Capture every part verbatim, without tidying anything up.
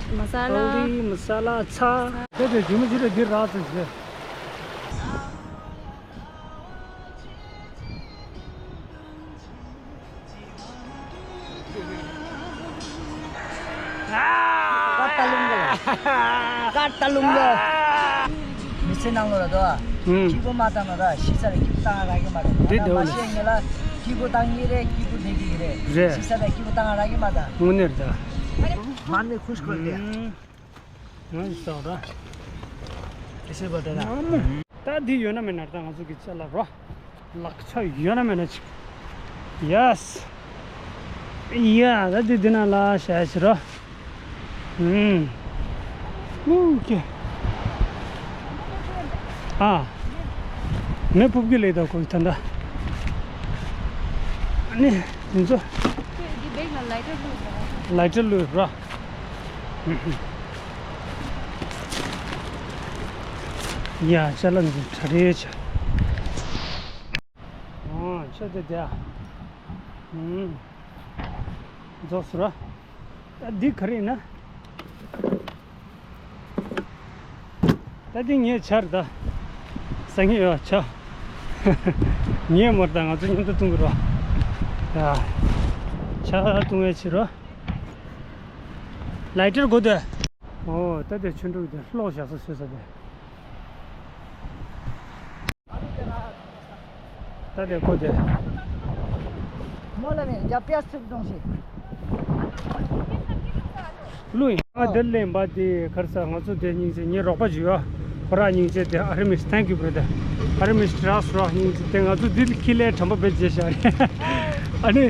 མ་ས་ལ། ཧལ་དི་མ་ས་ལ་ཚྭ། དེ་དེ་ཇི་མ་ཇི་རེད་འདི་རག་ཚོད་ཟེར། ཀར་ཏ་ལུང་གི། ཀར་ཏ་ལུང་གི། མི་ཚེ་ནང་ལོགས་ལ་དོ། ཨུམ། སྐྱིད་པོ་མ་བཏང་ན་ད་ཤི་ས་ལ་སྐྱིད་པོ་བཏང་རག་གི་མ་རེད། འདི་ད་འདྲ་བོ་མ་ཤི་ཡ་ཉེ་ལ་སྐྱིད་པོ་བཏང་ཡི་རེད། སྐྱིད་པོ་བསྡད་ཀྱི་རེད། རེད། ཤི་ས་ལ་སྐྱིད་པོ་བཏང་རག་གི་མ་ད། དངོས་གནས་རེད་ད། མ་ནི་ཁུ་ཤ་ཁོལ་ཏེ། ཨུམ། ང་ཡི་ས་ར། ཨེ་སེ་བ་ད་ད། ད་འདི་ཡོད་ན་མེད་ན་ད་ང་ཚོ་གི་ཅ་ལག་རོ། ལག་ཆ་ཡོད་ན་མེད་ན་ཅིག་ཡེ་སི། ཡ་ད་འདི་འདི་ན་ལ་ཤ་ཤི་རོ། ཨུམ། ཨོ་ཁེ། ཨ། མེ་ཕུབ་ཀྱི་ལེ་ད་ཁོ་ད་ད། ཨ་ནི་འདི་ཚོ། འདི་བེག་ལ་ལའི་ཊར་བླུགས་ར། ལའི་ཊར་བླུགས་ར། ཡ་ཅ་ལག་འདི་གྲ་རེ་ཆ། ཨོ་ཆ་དེ་དེ། ཨུམ། རྫོགས་སོང་ར། ད་འདི་ག་རེ་ཡིན་ན། ད་འདི་ངའི་ཆར་ད། སང་ཉིན་ཡོད་ཆ། ངའི་མོར་ད་ང་ཚོ་མཉམ་དུ་བཏུང་གི་རོ། ཡ། ཆ་བཏུང་བའི་ཕྱིར་རོ། ལའི་ཊར་དགོས་དེ། ཨོ་ད་དེ་ཆུ་འབྲུག་དེ་གློག་བཞག་ས་བཟོས་ས་དེ། ད་དེ་ཁོ་དེ། མོ་ལ་ནི་རྒྱབ་པ་སུབ་གཏོང་ཞིག་ལུས་ཡང་དེ་ལེན་པ་དེ་ཁར་ས་ང་ཚོ་དེ་སྙིང་རྗེ་ངའི་རོགས་པ་ཞུ་ཡ། ཁོ་རང་སྙིང་རྗེ་དེ་ཨ་རི་མི་ཐེང་ཀིའུ་བྷ་ར་དར། ཨ་རི་མི་ཊ་ར་སི་རོགས་སྙིང་རྗེ་དེ་ང་ཚོ་འདི་ཁྱི་ལས་དྲན་པ་བེད་སྤྱད་བཞག་རེད། ཨ་ནི།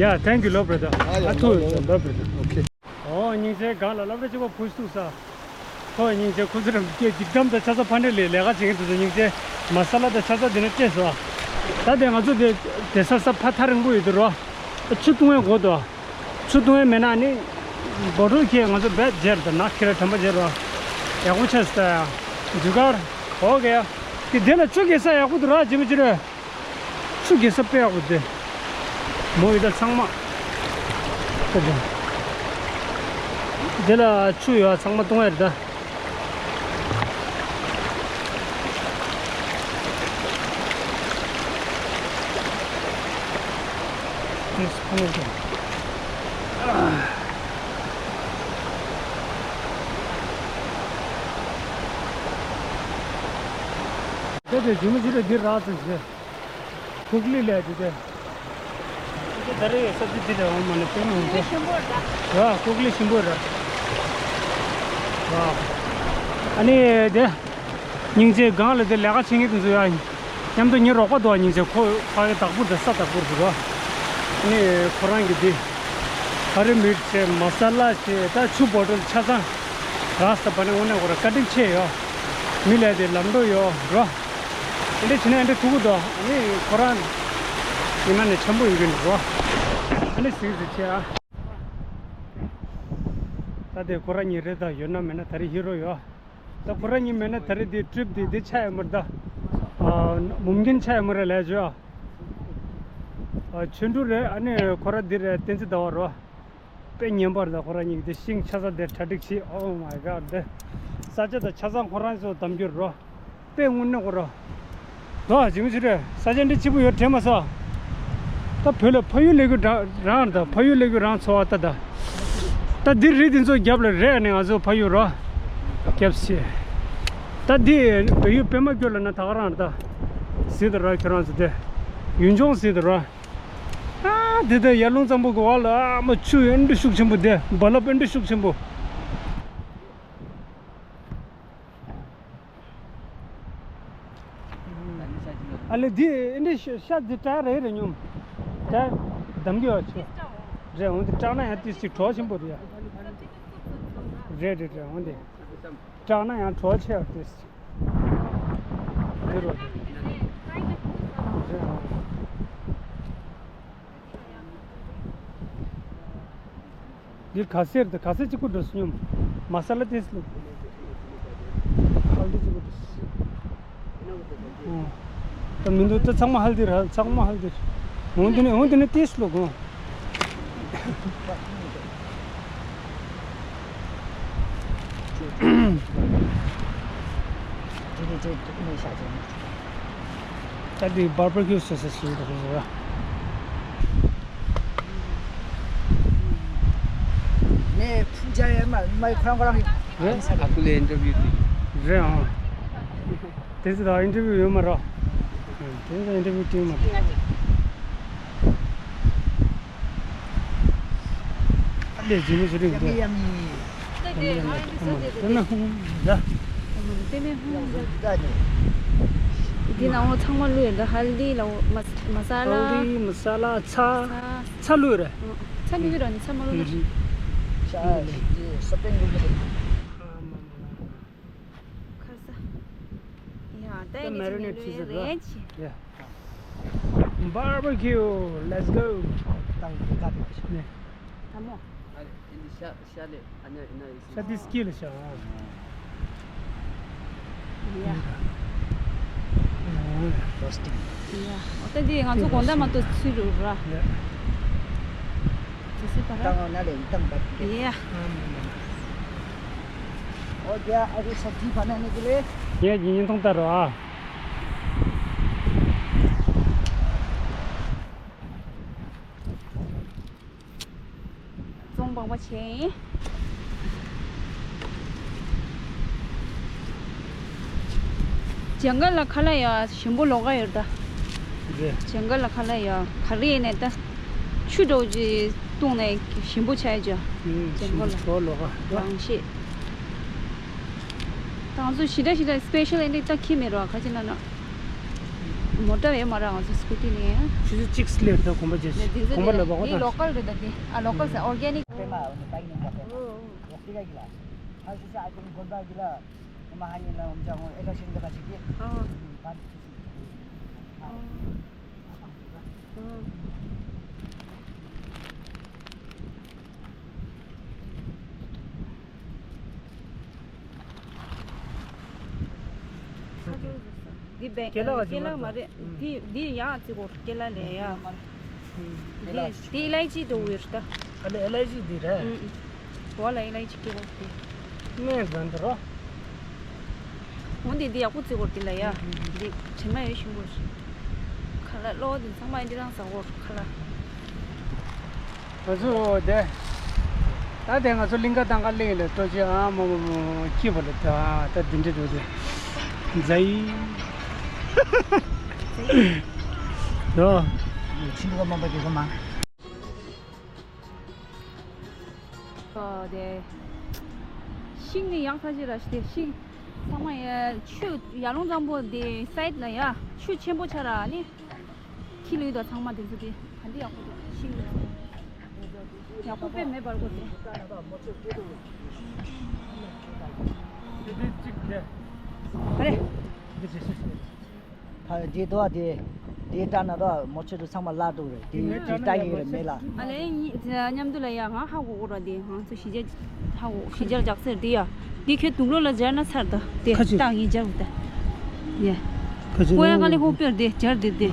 ཡ་ཐེང་ཀིའུ་ལོ་བྷ་ར་དར། ཨ་ཐུག་ལོ་བྷ་ར་དར། ཨོ་ཁེ། ཨོ་སྙིང་རྗེ་གང་ལ་སློབ་གྲྭ་གཅིག་པ་བུ་ཐུག་ས། ཁོ་སྙིང་རྗེ་ཁོ་ཚོ་རང་སྐད་ཅིག་གཏམ་དང་ཆ་ཚང་ཕ་འདྲེ་ལས་ལས་ཀ་བྱེད་མཁན་དེ་ཚོ་སྙིང་རྗེ་མ་ས་ལ་དང་ཆ་ཚང་དེ་ནས་སྤྲད་སོང་། ད་དེ་ང་ཚོ་དེ་དེ་ས་ས་ཕ་ཐག་རིང་པོ་ཡོད་དུ་རོ། ཆུ་བཏུང་བའི་འགོ་དོ། ཆུ་བཏུང་བའི་མེད་ན་ནི། བོ་ཊལ་ཁྱེར་ང་ཚོ་བེད་སྦྱར་དང་ནག་ཁྱེར་དྲན་པ་སྦྱར་རོ། ཡག་པོ་ཆགས་སོང་ད་ཡ། རྒྱུ་སྐར། ཨོ་ཀེ་ཡ། དེ་དེ་ལ་ཆུ་གེ་ས་ཡག་པོ་འདུག་ར་ཇི་མ་ཇི་རེད། ཆུ་གེ་ས་དཔེ་ཡག་པོ་དེ། མོ་ཡི་ད་ཚང་མ། དེ་དེ། དེ་ལ་ཆུ་ཡོད་ཚང་མ་བཏུང་ཡ་རེད་ད། དེ་སུ་ཕུང་བ་དེ། དེ་དེ་ཇི་མ་ཇི་རེད་འདི་རག་ཚོད་ཟེར། ཀུག་ལི་ལས་དེ་དེ། ད་རེས་ས་ཚིགས་འདི་ལས་འོང་མ་ནི་དཔེ་མི་འོང་དེ། ར་ཀུག་ལི་ཞིམ་པོ་ར། ར། ཨ་ནི་དེ། སྙིང་རྗེ་སྒང་ལ་དེ་ལས་ཀ་བྱེད་མཁན་དེ་ཚོ་ཡ། མཉམ་དུ་ངའི་རོགས་པ་འདུག་སྙིང་རྗེ་ཁོ་ཕ་གི་བདག་པོ་དེ་ས་བདག་པོ་རེད་ར། ཨ་ནི་ཁོ་རང་གི་དེ། ཁ་རི་མིར་ཆེ་མ་ས་ལ་ཆེ་ད་ཆུ་བོ་ཊལ་ཆ་ཚང་། རག་ས་པ་ནི་དངོས་གནས་ཁོ་ར་བཀའ་དྲིན་ཆེ་ཡོད། མི་ལས་དེ་ལམ་འགྲོ་ཡོད་ར། ཨ་འདྲ་བྱས་ན་ཨ་འདྲ་ཐུག་གི་འདུག་ཨ་ནི་ཁོ་རང་ཉི་མ་ནས་འཆམ་པོ་ཡོད་ཀྱི་འདུག་ཨ་ནི་གཟིགས་གཟིགས་བྱས་ཨ། ད་དེ་ཁོ་རང་གཉིས་རེད་ད། ཡོད་ན་མེད་ན་ད་རེས་ཧི་རོ་ཡོད། ད་ཁོ་རང་གཉིས་མེད་ན་ད་རེས་དེ་ཊི་རིབ་དེ་དེ་ཆགས་ཡོད་མ་རེད་ད། མུམ་ཀིན་ཆགས་ཡོད་མ་རེད་ལས་བྱོས་ཨ། ཆོས་འབྲུག་རེད། ཨ་ནི་ཁོ་རང་འདི་རེད། བསྟན་འཛིན་ཟླ་བ་རོ། དཔེ་ངན་པ་རེད་ད། ཁོ་རང་གཉིས་དེ་ཤིང་ཆ་ཚང་དེ་གྲ་སྒྲིག་བྱེད། Oh my God དེ། ས་ཆ་དང་ཆ་ཚང་ཁོ་རང་ཚོ་གདམ་རྒྱུ་རོ། དཔེ་དངོས་གནས་ཁོ་རང་། དོ་ཇི་མི་ཇི་རེད། ས་ཆ་འདི་སྐྱིད་པོ་ཡོད་དྲན་མ་སོང་། ད་བོད་ལ་ཕ་ཡུལ་ལས་རྒྱུ་རང་རང་ད། ཕ་ཡུལ་ལས་རྒྱུ་རང་འཚོ་བ་ད་ད། ད་འདི་རི་འདི་ཚོ་རྒྱབ་ལ་རེད། ཨ་ནི་ང་ཚོ་ཕ་ཡུལ་རོ། རྒྱབ་ཆེ། ད་འདི་བལ་ཡུལ་པད་མ་སྐྱོ་ལ་ན་ད་ག་རང་ད། ཟིན་ད་ར་ཁྱོད་རང་ཚོ་དེ། ཡུལ་ལྗོངས་ཟིན་ད་ར། ཨ་དེ་དེ་ཡར་ཀླུང་གཙང་པོ་གི་འོག་ལ་ཨ་མ་ཆུ་ཨེ་འདྲ་ཤུགས་ཆེན་པོ་དེ། རྦ་རླབས་ཨེ་འདྲ་ཤུགས་ཆེན་པོ། ཨ་ལེ་དེ་ཨེ་འདྲ་ཤ་ཤ་དེ་བྲག་རེད་རེད་སྙོམས། བྲག་འདམ་གྱི་བ་ཆུ། རེད་འོང་དེ་བྲག་ན་ཡང་ཏིས་ཅིག་གྲོགས་ཆེན་པོ་རེད་ཡ། རེད་རེད་རེད་འོང་དེ། བྲག་ན་ཡང་གྲོགས་ཆེ་བ་ཏིས་ཅིག་འདི་རོ། འདི་ག་སེར་དང་ག་སེར་གཅིག་པུ་འགྲོ་སྙོམས། མ་ས་ལ་ཏིས་ལུག་ཧལ་དི་གཅིག་པུ་འགྲོ། ད་མི་འདུག་ད་ཚང་མ་ཧལ་དི་ར། ཚང་མ་ཧལ་དི་ར། འོང་དེ་ནས་འོང་དེ་ནས་ཏིས་ལུག་འོང་། དེ་ནས་དེ་ནས་ཤ་ཅན། ད་དེ་བར་པར་ཁིའུ་ཟེར་ས་ཞིག་འདུག་ཟེར་བ། ངས་ཕུག་རྒྱག་ཡས་མ་མ་ཁོ་རང་ཁོ་རང་གི་རེད། ཨ་ཁུ་ལ་ཨིན་ཊར་བིའུ་དེ། རེད་ཨང་། དེ་ཚོ་ད་ཨིན་ཊར་བིའུ་ཡོད་མ་རེད། དེ་ཚོ་ཨིན་ཊར་བིའུ་བྱེད་མ་རེད། ཨ་ལས་ཇི་མི་ཟེར་རིང་དུ། ཡ་མི་ཡ་མི། དེ་ན་ཧུང་ཡ། དེ་ནས་ཧུང་ཡ། འདི་ནང་ལོ་ཚང་མ་བླུགས་ཡོད་འདི། ཧལ་དི་ལ་མ་ས་ལ། ཧལ་དི་མ་ས་ལ་ཚ། ཚ། ཚ་བླུགས་རེད། ཚ་བླུགས་ར་ནི་ཚ་མ་བླུགས་ར། ཤ་ཤ་སོ་པེན་བླུགས་རེད། ཁར་ས། ཡ་ད་ནི་མེ་རི་ནེ་ཊི་བྱས་ཟེར་ར། རེད་ཅི། ཡ། Barbecue, let's go. ད་མོ། ཨ་རེ། ཤ་ཤ་ལེ་ཨ་ཉ་ཨི་ན་ཨི་སི། ཤ་དེ་སྐྱིད་ལ་ཤ། ཡ། རོ་སི་ཊིང་། ཡ། འོ་ད་འདི་ང་ཚོ་དགོང་དག་མ་གཏོགས་ཚུད་རུ་ར། ཡ། ཇི་སི་པ་ར། ཏང་ན་ལེ་ཏང་པ། ཡ། འོ་ཡ་ཨ་རུ་ས་ཏི་པ་ན་ནི་གི་ལེ། ཡ་ཡིན་ཡིན་ཐོང་ད་རོ་ཨ། རྫོང་སྤང་པ་བྱས་ཡིན། ཇང་གལ་ལ་ཁ་ལག་ཡ་ཞིམ་པོ་ལོག་ག་ཡོད་ད། རེད། ཇང་གལ་ལ་ཁ་ལག་ཡ་ག་རེ་ཡིན་ནས་ད། ཆུ་འདྲ་བོ་ཅིག་བཏུང་ནས་ཞིམ་པོ་ཆགས་ཡོད་ཅག་ཨུམ། ཇང་གལ་ལ། ཞིམ་པོ་ལོག་ག་རང་ཤེས། ད་ང་ཚོ་ཞི་དྲག་ཞི་དྲག་སི་པེ་ཤལ་ཨེ་འདྲ་ད་ཁྱི་མེད་རོགས་ཁ་ཅིག་ན་ན། མོ་ཊ་ཡོད་མ་རེད་ང་ཚོ་སི་ཀུ་ཊི་ནས། ཆུ་ཚོད་གཅིག་སླེབས་ད་གོམ་པ་རྒྱག་ཞིག་གོམ་པ་ལ་བག་པ་དང་། ལོ་ཀལ་རེད་ད་དེ། ཨ་ལོ་ཀལ་ཟེར་ཨོར་གེ་ནིག་འདི་བེ་ཀེ་ལ་ཀེ་ལ་མ་རེད། འདི་འདི་ཡང་ཅིག་གོ་ཀེ་ལ་ལས་ཡ། འདི་འདི་ཨི་ལའི་ཅི་འགྲོ་འོས་ད། ཨ་ལེ་ཨི་ལའི་ཅི་འདི་རེད། འོ་ལ་ཨི་ལའི་ཅི་ཀེ་ལ་འདི། སྨན་ཟ་འདི་རོ། འོ་འདི་འདི་ཡག་པོ་བརྩི་གོ་འདི་ལ་ཡ། འདི་དྲི་མ་ཡོད་ཤིང་གོ། ཁ་ལག་གློ་འདི་ཚང་མ་འདི་རང་ཟ་གོ་ཁ་ལག་ང་ཚོ་དེ། ད་དེ་ང་ཚོ་གླིང་ག་དང་ག་གླིང་ལ་ལྟོ་ཆས་ཨ་མོ་མོ་མོ་སྐྱིད་པ་ལ་ད་ད་འདི་འདྲ་འགྲོ་དེ། མཛའ་ཡིན། ཡོ། ཕྱིན་ག་མ་པ་དེ་ག་མ། ཨ་དེ། ཤིང་ནི་ཡག་ཐག་ཆོད་ར་ཤི་དེ་ཤིང་། ཚང་མ་ཡ་ཆུ་ཡར་ཀླུང་གཙང་པོ་དེ་སའིད་ལ་ཡ་ཆུ་ཆེན་པོ་ཆགས་ར་ནི། ཁྱི་ལུད་དང་ཚང་མ་དེ་ཚོ་དེ་ག་འདི་ཡག་པོ་འདུག་ཤིང་ལུད་ཡག་པོ་དཔེ་མེད་པར་གོ་དེ། དེ་དེ་གཅིག་དེ། ག་རེ། ཕ་དེ་དོ་དེ་དེ་ལྟ་ན་དོ་མོ་ཆུ་དུ་ཚང་མ་བརླག་འགྲོ་རེད་དེ་དེ་ལྟ་ཡི་རེད་མེད་ལ། ཨ་ལེ་མཉམ་དུ་ལ་ཡ་ང་ཧ་གོ་གོ་ར་དེ་ང་ཚོ་ཞི་རྒྱ་ཧ་གོ་ཞི་རྒྱ་རྒྱག་ཟེར་དེ་ཡ་དེ་ཁྱོད་དུག་ལོག་ལ་སྦྱར་ན་ཚར་ད་དེ་ཁ་ཅིག་རྟགས་ངེས་སྦྱར་ད་ཡ། ཁ་ཅིག་ཀོ་ཡ་ཀ་ལེ་ཧོ་པེར་དེ་སྦྱར་དེ་དེ།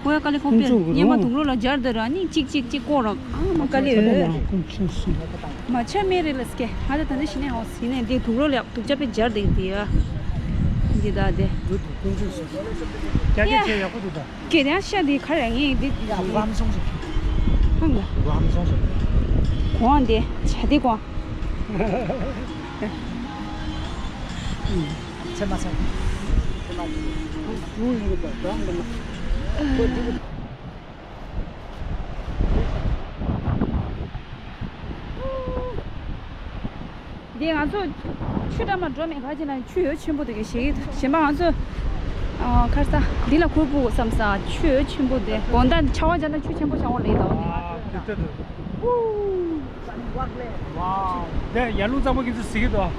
ཀོ་ཡ་ཀ་ལེ་ཧོ་པེར་ཉི་མ་དུག་ལོག་ལ་སྦྱར་དེ་ར་ནི་གཅིག་གཅིག་གཅིག་ཀོ་ར་ཨ་མ་ཀ་ལེ་ཨོ། མ་ཆ་མེ་རེ་ལ་སྐེ་ང་ད་ད་འདི་ཤི་ནས་ཧོ་སི་ནས་དེ་དུག་ལོག་ལ་དུག་ཅག་པེ་སྦྱར་དེ་དེ་ཡ། འདི་ད་དེ། རྒྱ་སྐད་ཆེ་ཡག་པོ་འདུག་ད། སྐད་ཡང་ཤ་དེ་ག་རེ་ངས་འདི། ཡ་གོའམ་སོང་ཞིག་ཧང་ག་གོའམ་སོང་ཞིག་གོང་དེ་བྱ་དེ་གོང་། ཚེ་མ་ཚེ། ཚེ་མ་ཚེ། འདི་ང་ཚོ་ཆུ་འགྲམ་ལ་འགྲོ་མེད་ག་ཅི་ན་ཆུ་ཡོད་ཆེན་པོ་དེ་ག་ཞིག་གཞན་པ་ང་ཚོ་ཨ་ཁར་ས་འདི་ལ་ཁུར་པོ་བསམ་ས་ཆུ་ཡོད་ཆེན་པོ་དེ་དགོང་དག་ཆར་པ་བརྒྱབ་ན་ཆུ་ཆེན་པོ་ཆགས་འོང་ལེ་དང་། ཨ་དེ་ལྟ་དུ། ཝའོ། དེ་ཡར་ཀླུང་གཙང་པོ་གི་ཚོ་ཟེར་གི་འདུག་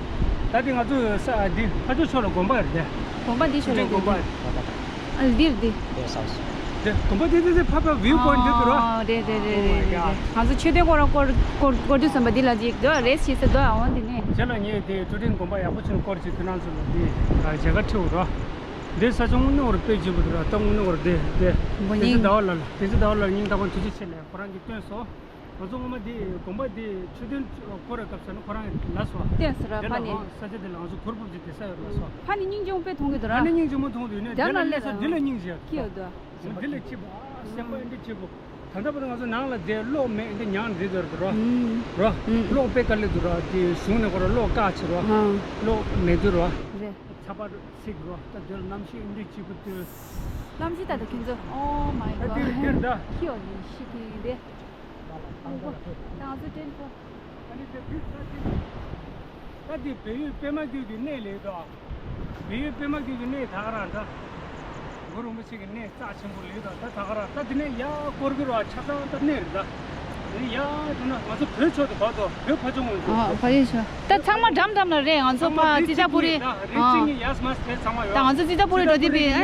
ད་དེ་ང་ཚོ་ས་འདི་ཕ་ཇོ་ཕྱོགས་ལ་དགོན་པ་རེད་དེ། དགོན་པ་འདི་ཕྱོགས་ལ་དགོན་པ་རེད། ཨ་འདིར་འདི། དེ་དགོན་པ་དེ་དེ་དེ་ཕ་ཕ་བིའུ་པོ་ཡིན་འདི་འདུག་ར། ཨ་རེད་རེད་རེད་རེད་རེད། ང་ཚོ་མཆོད་རྟེན་སྐོར་སྐོར་སྐོར་སྐོར་དུས་ཙམ་པ་འདི་ལ་ཅིག་འདུག་རེས་བྱེད་ས་འདུག་འོང་འདི་ནས། རྗེས་ལ་ངས་དེ་ཀྲུ་ཀྲིན་དགོན་པ་ཡག་པོ་ཆེན་སྐོར་ཅིག་ཁྱེད་རང་ཚོ་ལ་འདི་མཇལ་ཁ་ཁྲིད་འོང་ར། འདི་ས་ཆ་དངོས་གནས་བར་དཔེ་ལྗིད་པོ་འདུག་ར། ད་དངོས་གནས་བར་དེ་དེ་དེ་ཚེ་ཟླ་བ་ལ་ལ་དེ་ཚེ་ཟླ་བ་ལ་ཉིན་ལྟ་བ་དུས་ཚོད་ཆེད་ལས་ཁོ་རང་གིས་སྟོན་སོང་། ང་ཚོ་སྔོན་མ་འདི་དགོན་པ་འདི་མཆོད་རྟེན་སྐོར་ར་སྐབས་སུ་ནི་ཁོ་རང་ལ་སོ། བསྟན་སོ་ར། དེ་ཕ་ལ་ནི་ཧང་ས་ཆ་དེ་ལ་ང་ཚོ་གུར་ཕུབ་ཅིག་བསྡད་ས་ཡོད་ལ་སོ། ཕ་ནི་སྙིང་རྗེ་མོ་དཔེ་མཐོང་གི་འདུག་ར། ཕ་ནི་སྙིང་རྗེ་མོ་མཐོང་འདུག་ནས། དེ་ལ་སླེབས་ས་འདི་ལ་སྙིང་རྗེ། ཁྱི་ཡོད་དོ། འདི་ལ་སྐྱིད་པོ་ཨ་སེམས་པ་འདི་སྐྱིད་པོ། ད་ལྟ་བར་ང་ཚོ་ནང་ལ་བསྡད་གློག་མེད་འདི་ཉང་འདི་ཚོར་འདུག་ར། ར། གློག་དཔེ་དཀའ་ལས་འདུག་ར། དེ་གཞུང་ནས་ཁོ་ར་གློག་བཀག་བྱེད་ར། གློག་མེད་འདུག་ར། རེད། ཚ་བ་ཚིག་ར། ད་དེར་གནམ་གཤིས་འདི་སྐྱིད་པོ་འདུག་གནམ་གཤིས་ད་ད་ཁྱོད་ཚོ། Oh my god། ད་འདིར་འདིར་ད། ཁྱི་ཡོད་ནི་ཤི་ཁྱི་ཡིན་ཏེ། ད་ང་ཚོ་ཏྲེན་ཁོ། ད་འདི་བལ་ཡུལ་པད་མ་རྒྱུད་ཀྱི་གནས་ལས་དོ། བལ་ཡུལ་པད་མ་རྒྱུད་ཀྱི་གནས་ད་ག་རང་འདྲ། གུ་རུ་རིན་པོ་ཆེ་གི་གནས་རྩ་ཆེན་པོ་ལས་དོ། ད་ད་ག་རང་ད་འདི་ནས་ཡར་སྐོར་གི་རོ། ཆ་ཚང་ད་གནས་རེད་ད། འདི་ནས་ཡར་འགྲོ་ན་ང་ཚོ་བོད་ཕྱོགས་དུ་བར་དོ། བོད་ཕ་ཆུང་ངོས་ཨ་ཕ་ཡུལ་ཤོ། ད་ཚང་མ་འགྲམ་འགྲམ་ལ་རེད། ང་ཚོ་ཕ་ཙི་ཙ་པུ་རི། རིགས་གཅིག་གཉིས་ཡས་མས་དེ་ཚང་མ་ཡོད། ད་ང་ཚོ་ཙི་ཙ་པུ་རི་འགྲོ་དུས་པའི་ཨ་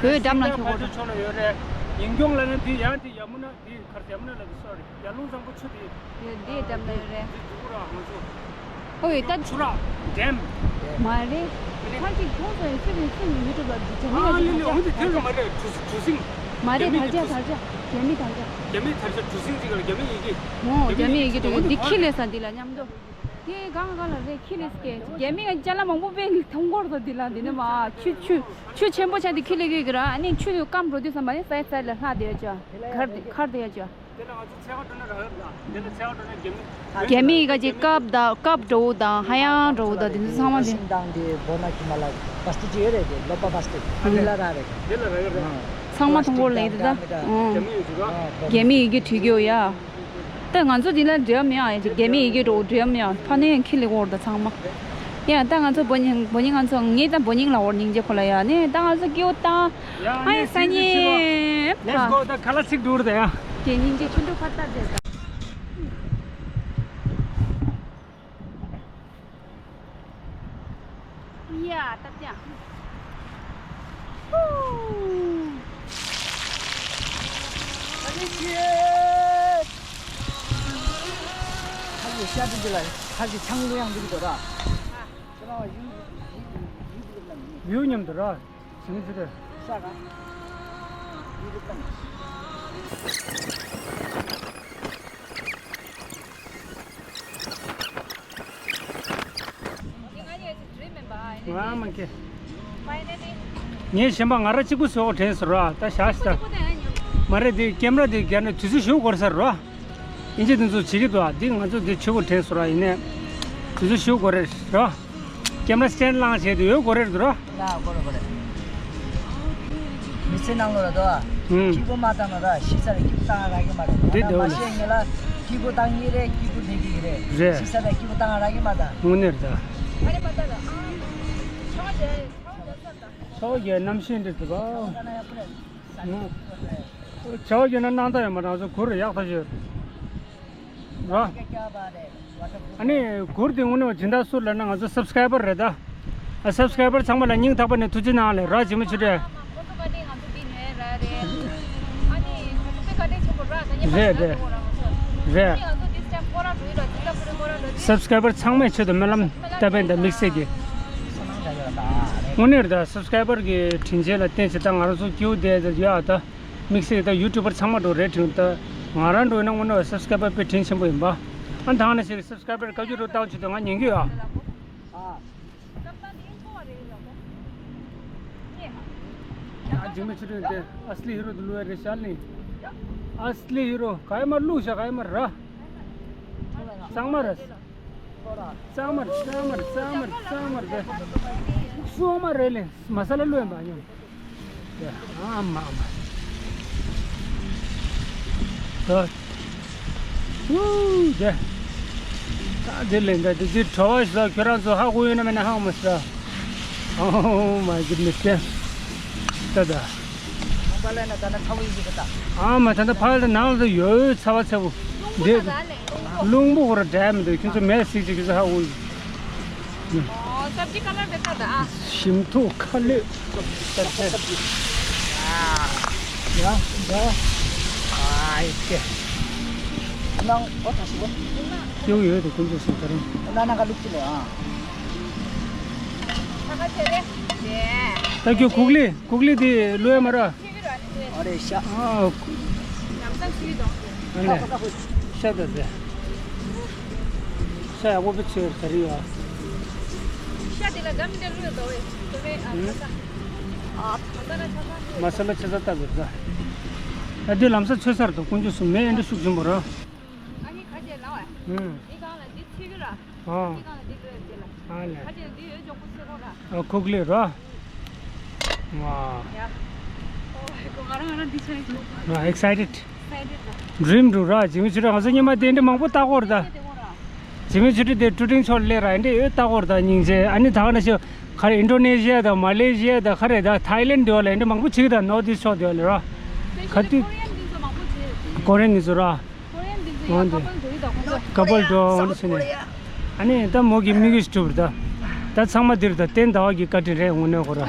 བོད་འགྲམ་ལ་ཁྱོད་གོ་འགྲོ། ཕ་ཆུང་ཕ་ཆུང་ཕྱོགས་ལ་ཡོད་རེད། ཡིན་སྐྱོང་ལ་ནི་འདི་ཡང་དེ་ཡ་མུ་ན། འདི་གར་ཡ་མུ་ན་ལ་གི་སོ་རེད། ཡར་ཀླུང་བཟང་པོ་ཆུ་དེ། ཡོད་འདི་འགྲམ་ན་ཡོད་རེད། འདི་འདུག་ར་ང་ཚོ། ཨོ་ཡོད་ད། ཆུ་རགས་ཌེམ། མ་རེད། ཁ་ཅིག་མཐོང་སོང་ཡོད་སུ་རེད་སུ་ཡིན་ཡུ་ཊུབ་ལ་འདི་ཇ་མི་ཨ་ལི་ལི་འོ་འདི་དེ་རུ་མ་རེད། གྲུ་གྲུ་གཟིངས། མ་རེད། དར་ཇ་དར་ཇ། རྒྱ་མི་དར་ཇ། རྒྱ་མི་དར་ཇ་གྲུ་གཟིངས་ཅིག་ལ་རྒྱ་མི་ཡི་གེ། ཨོ་རྒྱ་མི་ཡི་གེ་འདི་འདི་ཁྱི་ལས་ས་འདི་ལ་མཉམ་དུ། དེ་གང་གང་ལ་རེད་ཁྱི་ལས་སྐད། རྒྱ་མི་ཡ་ཅ་ལག་མང་པོ་དཔེ་མཐོང་གོ་ར་ད་འདི་ལ་འདི་ནས་མ་ཆུ་ཆུ་ཆུ་ཆེན་པོ་ཆ་འདི་ཁྱི་ལས་གི་གི་ར། ཨ་ནི་ཆུ་དུ་སྐམ་འགྲོ་དུས་ཙམ་པ་ནི་སའི་སའི་ལ་ལྷག་བསྡད་ཡ་ཅོ། གར་གར་བསྡད་ཡ་ཅོ། དེ་ལ་ང་ཚོ་ཚལ་ཁ་འགྲོ་ན་རག་ཡོད་ལ། དེ་ལ་ཚལ་ཁ་འགྲོ་ན་རྒྱ་མི། རྒྱ་མི་ག་ཅིག་ཀབ་དང་ཀབ་འགྲོ་བོ་དང་ཧ་ཡང་འགྲོ་བོ་དང་དེ་ཚོ་ཚང་མ་དེ། ཤིང་དང་དེ་བོ་ན་ཁྱི་མ་ལ་བ་སྟི་ཅི་ཡོད་རེད། དེ་ལོ་པ་བ་སྟི་ཨ་ནི་ལ་རག་རེད། དེ་ལ་རག་ཡོད་རེད། ཚང་མ་མཐོང་གོ་ལེ་དེ་ད། རྒྱ་མི་ཡོད་ཅིག་ར། རྒྱ་མི་ཡི་གེ་བྲིས་ཀྱི་ཡོད་ཡ། ད་ང་ཚོ་འདི་ལ་འབྲེལ་བ་མེད་ཨ། རྒྱ་མི་ཡི་གེ་འགྲོ་འབྲེལ་བ་མེད་ཨ། ཕ་ནས་ཁྱི་ལས་འོར་ད་ཚང་མ། ཡ་ད་ང་ཚོ་བོ་ཉིང་བོ་ཉིང་ང་ཚོ་ངས་ད་བོ་ཉིང་ལ་འོར་སྙིང་རྗེ་ཁོ་ལ་ཡ་ནས་ད་ང་ཚོ་སྐྱིད་པོ་ད། ཨ་ཡ་ས་ཉེ། Let's go. ད་ཁ་ལ་ཚིག་འགྲོ་རེད་ཡ། དེ་སྙིང་རྗེ་ཆུ་འབྲུ་ཕ་ད་རེད་ད། ཡ་ད་ཅ། ཧུ། ཨ་ནི་ཁྱེད། ཁ་ལག་ཤ་དྲི་འདི་ལ་ཁ་ལག་ཆང་གླུ་ཡང་འདི་གི་འདུག་ར། ཁྱེད་རང་ཡུལ་ཡུལ་ཡུལ་འདི་ལ་མི། ཡུལ་མཉམ་དུ་ར། ཞིང་ཚི་རེད། ཤ་ག་ཡུལ་འདི་ལ་མི། ང་མ་ཁེ། ངས་གཞན་པ་ང་ར་གཅིག་པུ་བཟོ་དྲན་སོང་ར། ད་བཞག་ཤི་ད། མ་རེད་དེ་ཀེམ་ར་དེ་རྒྱབ་ནས་དུས་ཚོད་ཞུ་དགོས་ས་ར། ཨིན་ཇི་དེ་ཚོ་བྱེད་ཀྱི་འདུག་ཨ། འདི་ང་ཚོ་འདི་ཆུ་བོ་དྲན་སོང་ར། ཡིན་ནས་དུས་ཚོད་ཞུ་དགོས་རེད་ར། ཀེམ་ར་སི་ཊེན་ཌི་བླངས་བྱས་དུ་ཡོད་དགོས་རེད་འདུག་ར། ལ་དགོས་རེད་དགོས་རེད། མི་ཚེ་ནང་ལོགས་ལ་དོ། ཨུམ། སྐྱིད་པོ་མ་བཏང་ན་ར་ཤི་ས་ལ་སྐྱིད་པོ་བཏང་རག་གི་མ་རེད། ང་དང་མ་ཤེས་ངེས་ལ་སྐྱིད་པོ་བཏང་གི་རེད། སྐྱིད་པོ་ལས་གི་རེད། རེད། ཤི་ས་ལ་སྐྱིད་པོ་བཏང་རག་གི་མ་དང་། དངོས་གནས་རེད་ད། ཨ་རེ་མ་ད་ལ་ཨ། ཆོག་རེད་ཆོག་རེད་ད། ཆོག་རེད་གནམ་གཤིས་འདི་འདུག་ག་ཆོག་རེད་ན་སྣང་དག་ཡོད་མ་རང་ཚོ་གུར་ཡག་ཐག་ཆོད། ར། ཨ་ནི་གུར་དེ་དངོས་གནས་སྦྱིན་བདག་སུ་ལབ་ན་ང་ཚོ་སབ་སི་ཀ་རའི་བར་རེད་ད། ཨ་སབ་སི་ཀ་རའི་བར་ཚང་མ་ལ་སྙིང་ཐག་པ་ནས་ཐུགས་རྗེ་གནང་ལེ་ར། ཇི་མ་ཇི་བཞིན་རེད། རེད་རེད། སབ་སི་ཀ་རའི་བར་ཚང་མའི་ཆེད་དུ་སྨོན་ལམ་བཏབ་པ་ཡིན་ད་དམིགས་བསལ་གྱི། དངོས་གནས་རེད་ད། སབ་སི་ཀ་རའི་བར་གྱི་དྲིན་ཆེན་ལ་བརྟེན་བྱས་ད་ང་རང་ཚོ་སྐྱིད་པོ་བསྡད་ཡོད་ད། དམིགས་བསལ་ད་ཡུ་ཊུབ་པར་ཚང་མ་འགྲོ་རེད་དྲན་ད། ང་རང་འགྲོ་ཡིན་ན་དངོས་གནས་སབ་སི་ཀ་རའི་བར་དཔེ་དྲིན་ཆེན་པོ་ཡིན་པ། ཨ་ད་ནས་ཞིག་སབ་སི་ཀ་རའི་བར་བཀའ་བཀྱོན་རུ་བཏང་བྱས་ད་ང་ཉན་གྱི་ཡོད་ཨ། ཨ། ཡ་འཇིགས་མེད་ཆུ་ཕྲན་དེ་ཨ་སི་ལི་ཧི་རོ་དུ་ལུ་ཨེ་རེ་ཤར་ལིང་། ཨ་སི་ལི་ཧི་རོ་ག་ཡ་མ་ལུག་ཤ་ག་ཡ་མ་ར། གཙང་མ་ར། གཙང་མ་ར་གཙང་མ་ར་གཙང་མ་ར་གཙང་མ་ར་དེ། སོ་མ་རེ་ལེ་མ་ས་ལ་ལུ་ཨེ་མ་ཉོ། ཨ་མ་མ། ད། ཝུ་དེ། ད་དེ་ལེན་ད་དེ་དེ་གྲོ་བ་ཞིག་ལ་ཁྱོད་རང་ཚོ་ཧ་གོ་ཡོད་ན་མེད་ན་ཧ་གོ་མ་སྲིད། ཨོ་མའི་གུཌ་ནེས་དེ། ད་ད། ཁོང་པ་ལ་ན་ད་ན་ཚ་བོ་ཡིན་གྱི་ད། ཨ་མ་ད་ད་ཕ་ལ་ནང་ལ་ཡོད་ཚ་བ་ཚ་བོ། དེ། རླུང་པོ་ཧོ་ར་འདྲ་མི་འདུག་ཁྱོད་ཚོ་མེད་སྲིད་ཅིག་ཁྱོད་ཚོ་ཧ་གོ་ཡོད། ཨོ་སབ་ཇི་ཁ་ལར་དེ་ཁ་ད་ཨ། ཞིམ་ཐོག་ཁ་ལོད། སབ་ཇི། ཡ་ཡ། ཨ་ཡེ་ཀེ། ནང་འོ་ད་ཞིག་འོ། སྐྱེ་བོ་ཡོད་དེ་ཀུན་རྫོབ་སུ་དེ་རིང་། ན་ན་ག་ལུག་ཅི་ལེ་ཨ། ད་ཁྱོད་གུག་ལི་གུག་ལི་དེ་ལོས་མ་ར། ཨ་རེ་ཤ། ཨ་ལེ། ཤ་ད་ཟེ། ཤ་ཡག་པོ་བྱས་ད་རེད་ཡ། ཤ་དེ་ལ་འགྲམ་འདྲ་བླུགས་དོ་བས་དོ་བས་ཨ་ཧུམ། ཁ་ས། ཨ་ད་ལྟ་ན་ཆ་ས་ཧུ། མ་ས་ལ་ཆ་ས་ལྟ་དགོས་ད། ཨ་འདི་ལམ་སང་ཚོད་ས་རེད་དོ། དཀོན་མཆོག་གསུམ་མེ་ཨེ་འདྲ་ཤུགས་ཆེན་པོ་ར། ཨ་ནི་ཁ་ཅེ་ལ་བས། ཧུམ། འདི་གང་ལ་འདི་ཚིག་གི་ར། ཨ། འདི་གང་ལ་འདི་འགྲོ་ཡ་དེ་ལ། ཨ་ལས། ཁ་ཅེ་འདི་ཡོད་ཅོག་པོ་ཚེ་གོ་ར། ཨ་ཁུག་ལེ་ར། ཝ། ཡ། ཨོ་ཧེ་གོ་ང་རང་ང་རང་འདི་ཆ་ནས་ཅོག་པོ། ཨ་ཨེག་སའི་ཊེཌ། ཌི་རིམ་འགྲུབ་ར། ཇི་མི་ཆོས་གྲོགས་ང་ཚོ་ཉི་མ་དེ་འདྲ་མང་པོ་ལྟ་གོ་ར་ད། ཇི་མི་ཆོས་གྲོགས་དེ་ཀྲུ་ཀྲིང་ཕྱོགས་སླེབས་ར་འདི་ཡོད་ལྟ་གོ་ར་ད་སྙིང་རྗེ། ཨ་ནི་ད་ག་ན་ཤོ་ག་རེ་ཨིན་ཌོ་ནེ་ཤི་ཡ་དང་མ་ལེ་ཤི་ཡ་དང་ག་རེ་ད་ཐའི་ལེན་ཌི་འདི་བ་ལ་འདི་མང་པོ་བྱེད་ཀྱི་ད་ནོར་ཐི་ཨིསཊ་ཕྱོགས་དེ་བ་ལ་ར། ག་དུས་ཀོ་རི་ཡན་འདི་ཚོ་མང་པོ་བྱེད་ཀོ་རི་ཡན་འདི་ཚོ་ར། ཀོ་རི་ཡན་འདི་ཚོ་ཡང་ཀ་པལ་འགྲོ་ཡི་ད་ཁོང་ཚོ། ཀ་པལ་འགྲོ་འོང་ཟེར་ནས། ཨ་ནི་ད་མོ་གི་དམིགས་ཡུལ་གྲུབ་ར་ད། ད་ཚང་མ་འདིར་ད་བསྟན་ཟླ་བ་གི་བཀའ་དྲིན་རེད་དངོས་གནས་ཁོ་ར།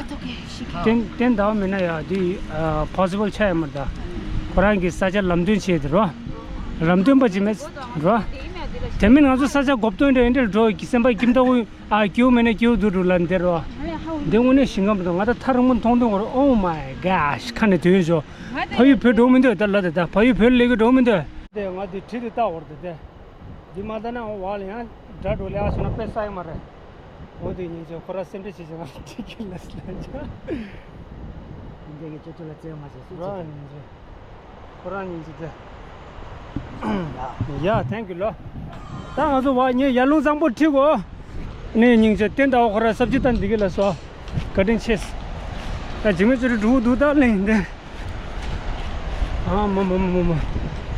བསྟན་བསྟན་ཟླ་བ་མེད་ན་ཡ་འདི་ཨ་པོ་སི་བལ་ཆགས་ཡ་མ་རེད་ད། ཁོ་རང་གི་ས་ཆ་ལམ་སྟོན་བྱས་དེ་རོ། ལམ་སྟོན་པ་ཅིག་མེད་རོ། དེ་མིན་ང་ཚོ་ས་ཆ་གོ་སྟོན་འདྲ་འདྲ་འགྲོ་གི་སེམས་པ་ཁྱིམ་ཐག་ཨ་སྐྱིད་པོ་མེད་ན་སྐྱིད་པོ་འདུག་འགྲོ་ལ་འདིར་རོ། འདི་དངོས་གནས་ཞིང་ཁམས་དང་ང་ད་ཐག་རིང་པོ་མཐོང་དུས་ཁོ་ར། Oh my gosh ཁ་ནས་དུས་ཞོ། ཕ་ཡུལ་བོད་འགྲོ་མི་འདོད་ད་ལ་དེ་ད་ཕ་ཡུལ་བོད་ལས་ཀྱི་འགྲོ་མི་འདོད། དེ་ང་དེ་བྲིས་དེ་ལྟ་བར་དེ་དེ། འདི་མ་ལྟ་ན་འོ་བ་ལ་ཡང་དགྲ་འགྲོ་ལེ་ཨ་སོང་ན་དཔེ་ས་ཡོད་མ་རེད། འོ་དེ་ཉིན་ཚེ་ཁོ་ར་སེམས་ཁྲལ་བྱེད་ཅིང་ང་ཁྲིད་ཀྱི་ལ་སི་ལ་ཅ། འདི་གི་ཅོ་ཅོ་ལ་བཙལ་མ་བྱེད་སུ་ར་ཅི་ཉིན་ཚེ། ཁོ་ར་ཉིན་ཚེ་དེ། ཡ་ཐེང་ཀྱུ་ལོ། ད་ང་ཚོ་བ་ཉེ་ཡར་ཀླུང་གཙང་པོ་ཁྲིད་གོ། ནས་ཉིན་ཚེ་བསྟན་ཟླ་བ་ཁོ་ར་སབ་ཇི་ཏན་འདི་གི་ལ་སོ། བཀའ་དྲིན་ཆེ། ད་འཇིགས་མེད་ཚོ་རི་འགྲོ་འདུག་ད་གླེང་འདི། ཨ་མ་མ་མ་མ་མ།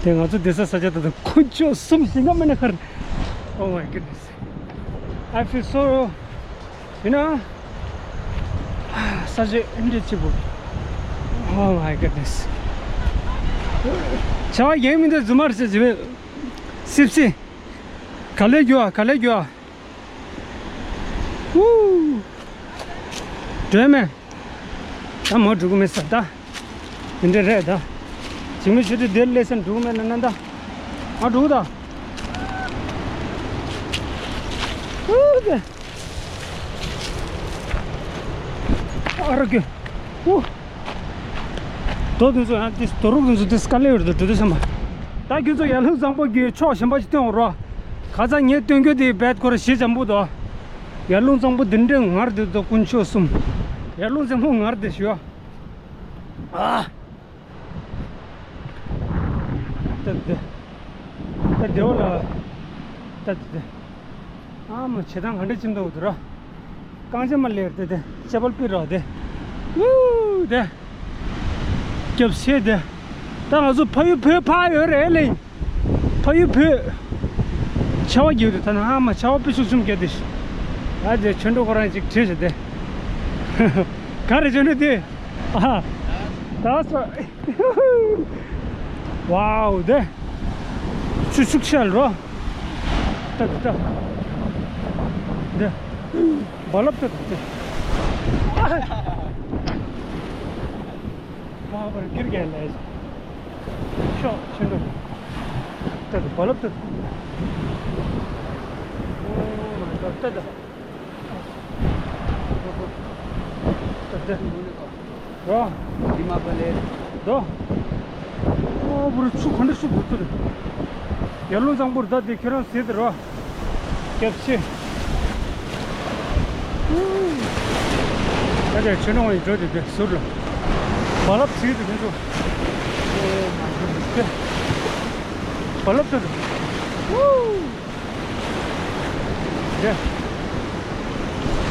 དེ་ང་ཚོ་བསྡད་ས་ས་ཆ་ད་ད་དཀོན་མཆོག་གསུམ་ཞིང་ཁམས་མེད་ན་ཁར། Oh my goodness. I feel so, you know, ས་ཆ་ཨེ་འདྲ་ཆེ་པོ། Oh my goodness. བྱ་བ་ཡེངས་མི་འདུག་རྫུན་མ་རེད་ཟེར་བྱེད་པས། སིབ་སི། ག་ལེ་རྒྱུ་ཨ་ག་ལེ་རྒྱུ་ཨ། ཧུ། སྒྲོལ་མེ། ད་མོ་འགྲོ་གི་མེད་ས་ད། དེ་འདྲ་རེད་ད། ཇི་མི་ཞུ་དུས་དེར་སླེབས་ས་འགྲོ་གི་མེད་ན་ན་ད། ཨ་འགྲོ་གི་ད། ཧུ་དེ། ཨ་རོ་གི། ཧུ། རྡོ་དེ་ཚོ་ཡང་དེ་རྡོ་རུག་དེ་ཚོ་དེ་དཀའ་ལས་ཡོད་རེད་འགྲོ་དུས་ཙམ་པ། ད་ཁྱོད་ཚོ་ཡར་ཀླུང་གཙང་པོ་གི་ཕྱོགས་གཞན་པ་ཞིག་སྟོན་འོང་རོགས། ཁ་སང་ངས་སྟོན་རྒྱུ་དེ་བེད་ཁོ་ར་ཞེ་འཇམ་པོ་དོ། ཡར་ཀླུང་གཙང་པོ་འདི་འདྲའི་ངར་དེ་དོ་དཀོན་མཆོག་གསུམ། ཡར་ཀླུང་གཙང་པོ་ངར་དེ་ཞུ། ཨ། ད་དེ། ད་དེ་བ་ལ། ད་དེ། ཨ་མ་བྱེད་སྟངས་ག་འདྲ་ཅིག་འདུག་དུ་ར། རྐང་རྗེས་མ་ལེར་དེ་དེ་ཅེ་པལ་པི་རོ་དེ། ཝུ་དེ། སྐྱབས་ཤེས་དེ། ད་ང་ཚོ་ཕ་ཡུལ་བོད་ཕ་ཡོད་རེད་ལེ། ཕ་ཡུལ་བོད། ཆར་པ་རྒྱག་དུས་ད་ནི་ཨ་མ་ཆར་པ་དཔེ་ཤུགས་ཆེན་པོ་རྒྱག་དུས། ཨ་དེ་ཆོས་འགྲོ་ཁོ་རང་ཅིག་བྲིས་ཤག་དེ། ག་རེ་ཆོས་འགྲོ་དེ། ཨ། That's right. Wow དེ། ཆུ་ཤུགས་ཆེ་ལ་རོ། ཏག་ཏག་ཏག་དེ། རྦ་རླབས་ཏག་ཏག་དེ། ཨ། མ་བར་ཀིར་གན་ལས། ཤོག་ཆེན་པོ། ཏག་ཏག་རྦ་རླབས་ཏག་ཏག་ཨོ་མའི་གོཌ་ཏག་ཏག་ཏག་ཏག་རོ། འདི་མ་པ་ལས། རྡོ། ཨོ་བུ་རུ་ཆུ་ག་འདྲ་ཤུགས་འགྲོ་ཚུལ། ཡར་ཀླུང་གཙང་པོར་ད་དེ་ཁྱེད་རང་ཟེར་དེ་རོ། སྐྱབས་ཆེ། ད་དེ་ཆུ་ནང་ཡི་འགྲོ་དེ་དེ་ཟུར་ལ། རྦ་རླབས་ཚིག་དེ་ཁྱེད་ཚོ། ཨོ་མའི་གུཌ་ནེས་དེ། རྦ་རླབས་དེ་དེ། དེ།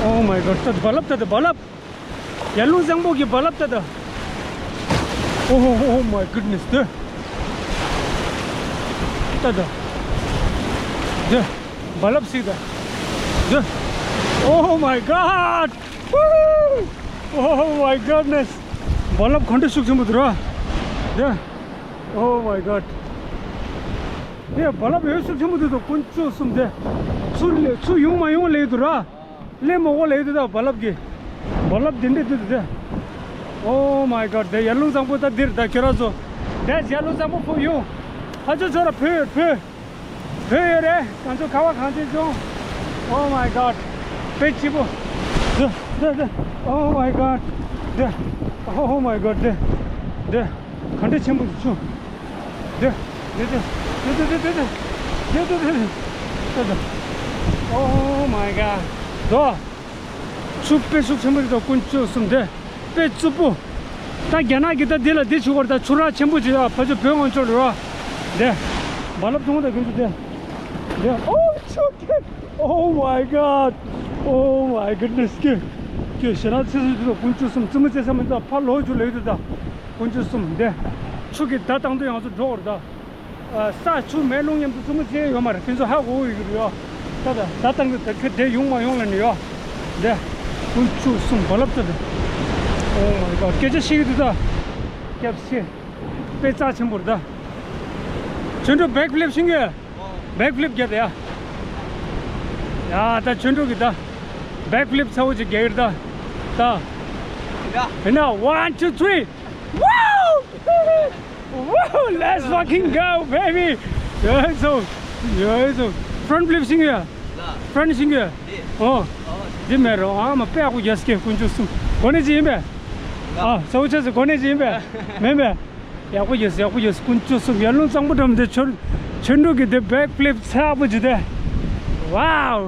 Oh my god ད་དེ་རྦ་རླབས་ད་དེ་རྦ་རླབས། ཡར་ཀླུང་གཙང་པོ་གི་རྦ་རླབས་ལྟ་ད། Oh, oh, oh my goodness དེ། ལྟ་ད། དེ། རྦ་རླབས་ཤིག་ད། དེ། Oh my god! Woo! Oh my goodness! རྦ་རླབས་ག་འདྲ་ཤུགས་ཆེན་པོ་འདུག་ར། དེ། Oh my god! དེ་རྦ་རླབས་ཡོད་ཤུགས་ཆེན་པོ་འདུག་ད་དཀོན་མཆོག་གསུམ་དེ། ཚུར་ལས་ཚུར་ཡོང་མ་ཡོང་ལས་འདུག་ར། ལས་མོ་གོ་ལས་དུ་ད་རྦ་རླབས་ཀྱི། རྦ་རླབས་དེ་འདྲས་དུ་དེ། Oh my god དེ་ཡར་ཀླུང་གཙང་པོ་ད་འདིར་ད་ཁྱོད་རང་ཚོ། དེ་ཡར་ཀླུང་གཙང་པོ་ཕུག་ཡོང་། ཕ་ཆོས་ཚོ་ར་བོད་བོད། བོད་ཡོད་རེད་གང་ཚོ་ཁ་བ་གང་ཚོད་བྱུང་། Oh my god དཔེ་སྐྱིད་པོ། དེ་དེ་དེ། Oh my god དེ། Oh my god དེ། དེ། ག་འདྲས་ཆེན་པོ་དུ་བྱུང་། དེ། དེ་དེ་དེ་དེ་དེ་དེ་དེ་དེ་དེ་དེ། Oh my god. དོ། ཆུ་དཔེ་ཤུགས་ཆེན་པོ་རེད་དོ། དཀོན་མཆོག་གསུམ། དེ་དཔེ་རྩུབ་པོ། ད་རྒྱ་ནག་གི་ད་འདི་ལ་འདི་བྱུག་པར་ད་ཆུ་རགས་ཆེན་པོ་ཅིག་ཡོད། ཕ་ཆུ་བོད་ངོས་ཕྱོགས་རེད་རོ། དེ་རྦ་རླབས་ཐུང་ད་དཀོན་མཆོག་དེ། དེ། Oh, it's okay. Oh my god. Oh my goodness. ཀྱེ། ཀྱེ་ཞེ་དྲག་ཚེ་སྲོག་དེ་དང་དཀོན་མཆོག་གསུམ། རྩེད་མོ་རྩེ་ས་མི་འདུག་ཕར་ལོག་རྒྱུ་ལས་འདུག་ད། དཀོན་མཆོག་གསུམ། འདི་ཆུ་གི་བརྡ་བཏང་དུས་ཡང་སུ་འགྲོ་བར་ད། ས་ཆུ་མེ་རླུང་མཉམ་དུ་རྩེད་མོ་རྩེ་ཡོད་མ་རེད། ཁྱེད་ཚོ་ཧ་གོ་གི་ཡོད་རེད་ཡོ། ད་ད་ད་བཏང་གི་ད་ཁྱོད་དེ་ཡོང་མ་ཡོང་ལ་ནི་ཡོ། འདི་དཀོན་མཆོག་གསུམ། རྦ་རླབས་ད་ད། Oh my god. སྐད་ཆ་བཤད་གི་འདུག་ད། སྐྱབས་ཤེ། དཔེ་རྩ་ཆེན་པོ་རེད་ད། ཆོས་འགྲོ་back flip ཤིང་གི། Back flip རྒྱབ་ཡ། ཡ་ད་ཆོས་འགྲོ་གི་ད། Back flip ཚ་བོ་ཅིག་རྒྱག་གི་རེད་ད། ད། ཡ། ཡིན་ན། One, two, three. Woo! Woo! Let's fucking go, baby. ཡོད་སོ། ཡོད་སོ། Front flip ཤིང་གི། Front ཤིང་གི། ཨོ། འདི་མེད་རོ། ཨ་མ་དཔེ་ཡག་པོ་རྒྱག་སྐད་དཀོན་མཆོག་གསུམ། གོ་གནས་ཅི་ཡིན་པས། ཨ་ཚ་བོ་ཆ་ཚ་གོ་གནས་ཅི་ཡིན་པས། མེད་པས། ཡག་པོ་ཡོད། ཡག་པོ་ཡོད། དཀོན་མཆོག་གསུམ། ཡར་ཀླུང་གཙང་པོ་འགྲམ་དེ་ཆོས་ཆོས་འགྲོ་གི་དེ་back flip ཚ་པོ་ཅིག་དེ། Wow.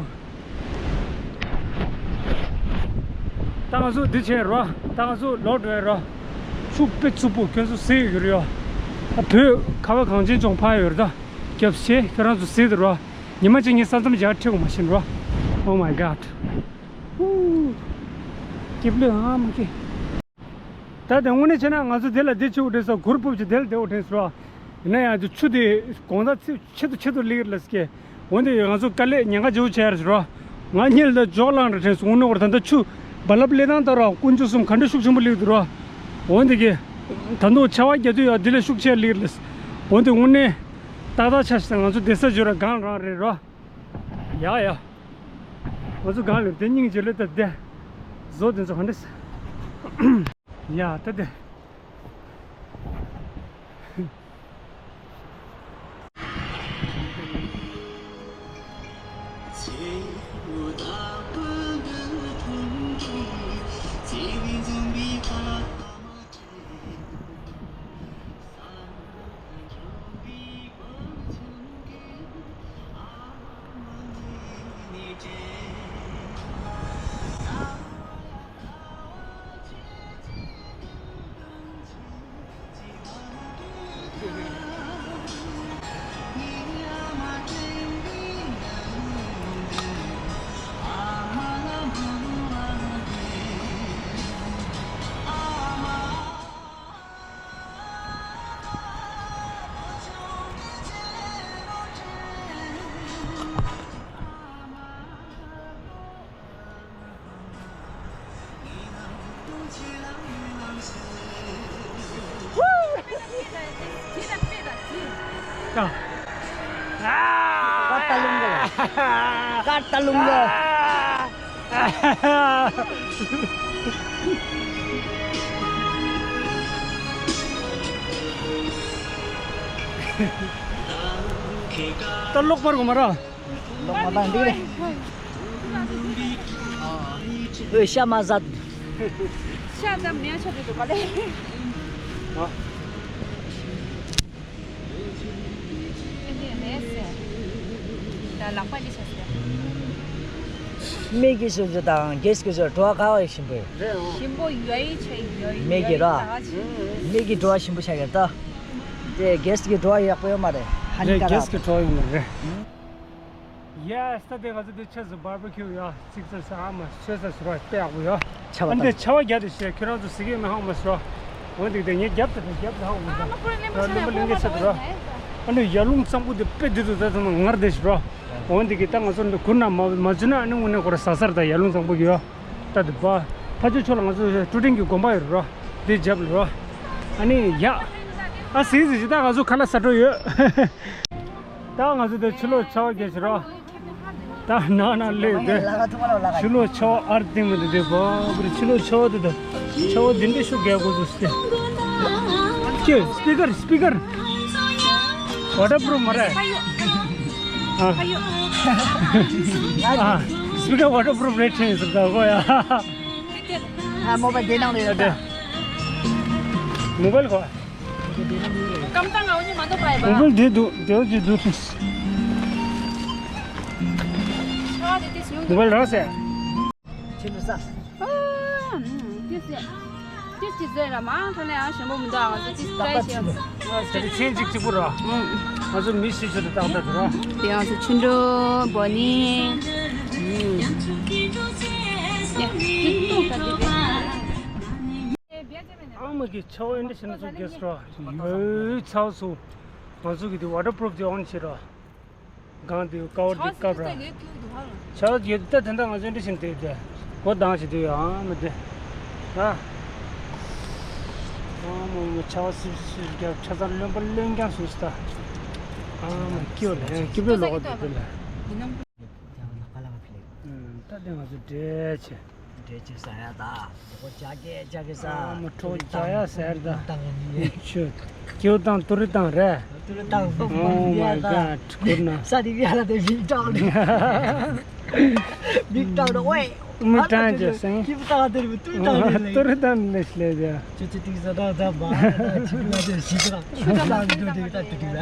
ད་ང་ཚོ་འདི་བྱས་རོ། ད་ང་ཚོ་ལོག་འགྲོ་ཡ་རོ། ཆུ་དཔེ་རྩུབ་པོ། ཁྱོད་ཚོ་གཟིགས་ཡོད་རེད་ཡོ། ད་བོད་ཁ་བ་གངས་ཅན་ལྗོངས་ཕར་ཡོད་རེད་ད། སྐྱབས་ཤེ། ཁྱོད་རང་ཚོ་གཟིགས་དེ་རོ། ཉི་མ་གཅིག་ངས་ས་མཚམས་རྒྱག་ཁྲིད་དགོས་མ་ཤེས་རོ། Oh my god. ཧུ། སྐྱིབས་ལོས་ཨ་མ་ཀི། ད་དེ་དངོས་གནས་བྱས་ན་ང་ཚོ་དེ་ལ་བསྡད་ཆོག་དྲན་སོང་། གུར་ཕུབ་ཅིག་དེ་ལ་བསྡད་འོ་དྲན་སོང་། ཡིན་ན་ཡང་དེ་ཆུ་དེ་གོང་ས་ཆེ་ཆེ་དུ་ཆེ་དུ་སླེབས་ལ་སྐྱེ། འོན་ཏེ་ང་ཚོ་དཀའ་ལས་ཉེན་ཁ་ཆེ་བོ་བྱས་རེད་རོ། ང་གཉིད་ལ་འཇོག་ལངས་རེད་དྲན་སོང་། དངོས་གནས་ཁོ་ར་ད་ལྟ་ཆུ་རྦ་རླབས་སླེབས་སྟངས་ལྟར་རོ། དཀོན་མཆོག་གསུམ། ག་འདྲ་ཤུགས་ཆེན་པོ་སླེབས་འདུག་རོ། འོན་ཏེ་གི་ད་དུང་ཆར་པ་རྒྱག་དུས་ཡང་དེ་ལས་ཤུགས་ཆེ་སླེབས་ལ། འོན་ཏེ་དངོས་གནས་ཏག་ཏག་ཆགས་ཤིག་ང་ཚོ་བསྡད་ས་བརྗོད་ར་སྒང་རང་རེད་རོ། ཡ་ཡ། ང་ཚོ་སྒང་ལ་དེ་སྙིང་རྗེ་ལོས་ད་བསྡད། བཟོ་དེ་ཚོ་ག་འདྲ་ཡ་ད་དེ། ཀ་ཏ་ལུང་ག་ལ། ཀ་ཏ་ལུང་ག། ད་ལོག་པར་གོ་མ་ར། ལོག་མ་བཏང་འདི་རེད། ཨོ་ཤ་མ་ཟ། ཤ་ད་མེད་ཤ་དེ་དུ་ག་ལེ། ཨ། ད་ལག་པ་ལི་ཤ་ཟེར། མིག་གི་སོ་སོ་དང་རྒྱས་ཀྱི་སོ་བྲོ་བ་ག་བ་ཞིམ་པོ་ཡོད། ཞིམ་པོ་ཡོད་ཆེ་ཡོད། མིག་གི་རོ། མིག་གི་བྲོ་བ་ཞིམ་པོ་ཆགས་ཡོད་ད། དེ་རྒྱས་ཀྱི་བྲོ་བ་ཡག་པོ་ཡོད་མ་རེད། ཧ་ནི་རེད། ཀ་ར། རྒྱས་ཀྱི་བྲོ་བ་ཡོད་མ་རེད། Yes, ད་དེ་ང་ཚོ་དེ་ཆེད་དུ་བར་བི་ཁིའུ་ཡ་ཚིག་ཚར་ས་ཨ་མ་ཆོས་ས་ཟུར་བ་དཔེ་ཡག་པོ་ཡོད། ཆ་བ་ཨ་འདི་དང་ཆ་བ་རྒྱ་དེ་བཤད་ཁྱོད་རང་ཚོ་ཟི་གེ་མི་ཧང་མ་ཟུར་བ། འོན་ཏེ་དེ་ངས་རྒྱབ་དེ་དང་རྒྱབ་དེ་ཧང་མ་ཟུར་བ། ལུང་པ་ལུང་གེ་ཆེད་དུ་ར། ཨ་འདི་ཡར་ཀླུང་གཙང་པོ་དེ་དཔེ་བདེ་འདུག་ད་ཚང་མ་ངར་བདེ་ཞིག་ར། འོན་ཏེ་གི་ད་ང་ཚོ་འདི་གུར་ན་མ་མ་འཛུལ་ན་ཨ་ནི་དངོས་གནས་ཁོ་ར་ཟ་སར་ད་ཡར་ཀླུང་གཙང་པོ་གི་ཡོད། ད་དེ་བ། ཕ་ཆོས་ཕྱོགས་ལ་ང་ཚོ་ཀྲུ་ཀྲིང་གི་དགོན་པ་ཡོད་ར། དེ་རྒྱབ་ལ་ར། ཨ་ནི་ཡ། ཨ་ཟི་ཟི་ཞིག་ད་ང་ཚོ་ཁ་ལག་ཟ་འགྲོ་ཡོད། ད་ང་ཚོ་དེ་ཕྱི་ལོགས་ཆར་པ་རྒྱག་བཞིན་རོ། ད་ནང་ན་སླེབས་དེ། ཕྱི་ལོགས་ཆར་པ་ཨར་ཏིང་མི་འདུག་དེ་བ་བུར་ཕྱི་ལོགས་ཆར་པ་དེ་དང་། ཆར་པ་འདི་འདྲ་ཤུགས་རྒྱག་དགོས་འདུག་སྟེ། ཀྱེ་སི་པི་ཀར་སི་པི་ཀར། ཝ་ཊར་པུ་རུབ་མ་རེད། ཨ། ཨ། སི་པི་ཀར་ཝ་ཊར་པུ་རུབ་རེད་དྲན་སོང་ད་གོ་ཡ། ཨ་མོ་བ་དེ་ནང་ལ་ཡོད་ད། མོ་བལ་གོ། ཀམ་ཏང་ང་འོ་ཉི་མ་དོ་པ་ཡ་བ། མོ་བལ་དེ་འདུག་དེ་འོ་ཅི་འདུག་ཤ་དེ་ཏིས་ཡོང་མོ་བལ་རག་སེ། ཁྱེད་ལ་ས། ཨ། ཏིས་ཡ། ཏིས་ཅི་ཟེར་ར་མ་ཐོན་ལ་ཡང་ཞེན་པོ་མི་འདུག་ཨང་ཏིས་ཏྲའི་ཤེ། དེ་ཚན་གཅིག་གཅིག་པུ་ར། ང་ཚོ་མི་སྲིད་ཆོད་དུ་བཏང་ད་དུ་ར། དེ་ང་ཚོ་ཆུ་འགྲོ་བོ་ནི། ཡ། ཏིས་ཏོང་ད་དེ་བས། ཨ་མ་གི་ཆ་བ་ཨེ་འདྲ་ཞིག་ན་ཚོ་རྒྱས་སོ། ཡོའི་ཚ་བ་སོ། ང་ཚོ་གི་དེ་ཝ་ཊར་པུ་རུབ་དེ་ཨོན་བྱེད་ར། གང་དེ་ཀ་བར་དེ་ཀབ་ར། ཆ་བ་དེ་ད་དེ་འདྲ་ང་ཚོ་ཨེ་འདྲ་ཞིག་དེ་དེ་གོ་དང་ཞིག་དེ་ཡོད་ཨ་མ་དེ། ཨ། ཨ་མ་མ་ཆ་བ་སིབ་སིབ་རྒྱབ་ཆ་ཚང་རློན་པ་རློན་རྐྱང་སོ་སི་ད། ཨ་མ་སྐྱིད་ལ་སྐྱིད་པོའི་ལོག་དེ་དེ་ལ། ད་དེ་ང་ཚོ་འདྲེས་ཆེ། འདྲེ་ཅིག་ཟ་ཡ་ད། འོ་ཅག་གེ་ཅག་གེ་ཟ། ཨ་མ་ཁྲོ་ཅག་ཡ་ཟེར་ད། ཆུ། ཀྱེའུ་དང་ཏུ་རི་དང་རེད། ཏུ་རི་དང་ཧོ་མ་ཡ་ད། ཁུར་ན། ས་དི་ཡ་ལ་དེ་མིག་ཏྲག་ནི། མིག་ཏྲག་ནི་ཝེ། མིག་ཏྲག་ཅེ་སེང་། ཀྱེའུ་དང་ཏུ་རི་ཏུ་རི་དང་ནི་ལེ། ཏུ་རི་དང་ནི་ལེ་ལེ་ཡ། ཆུ་ཆུ་ཏིག་ཟ་ད་ད་བ་ད་ཆུ་ལ་དེ་ཞིག་ད། ཆུ་ད་ལ་འགྲོ་དེ་ད་ཏུ་ཏུ་ལ།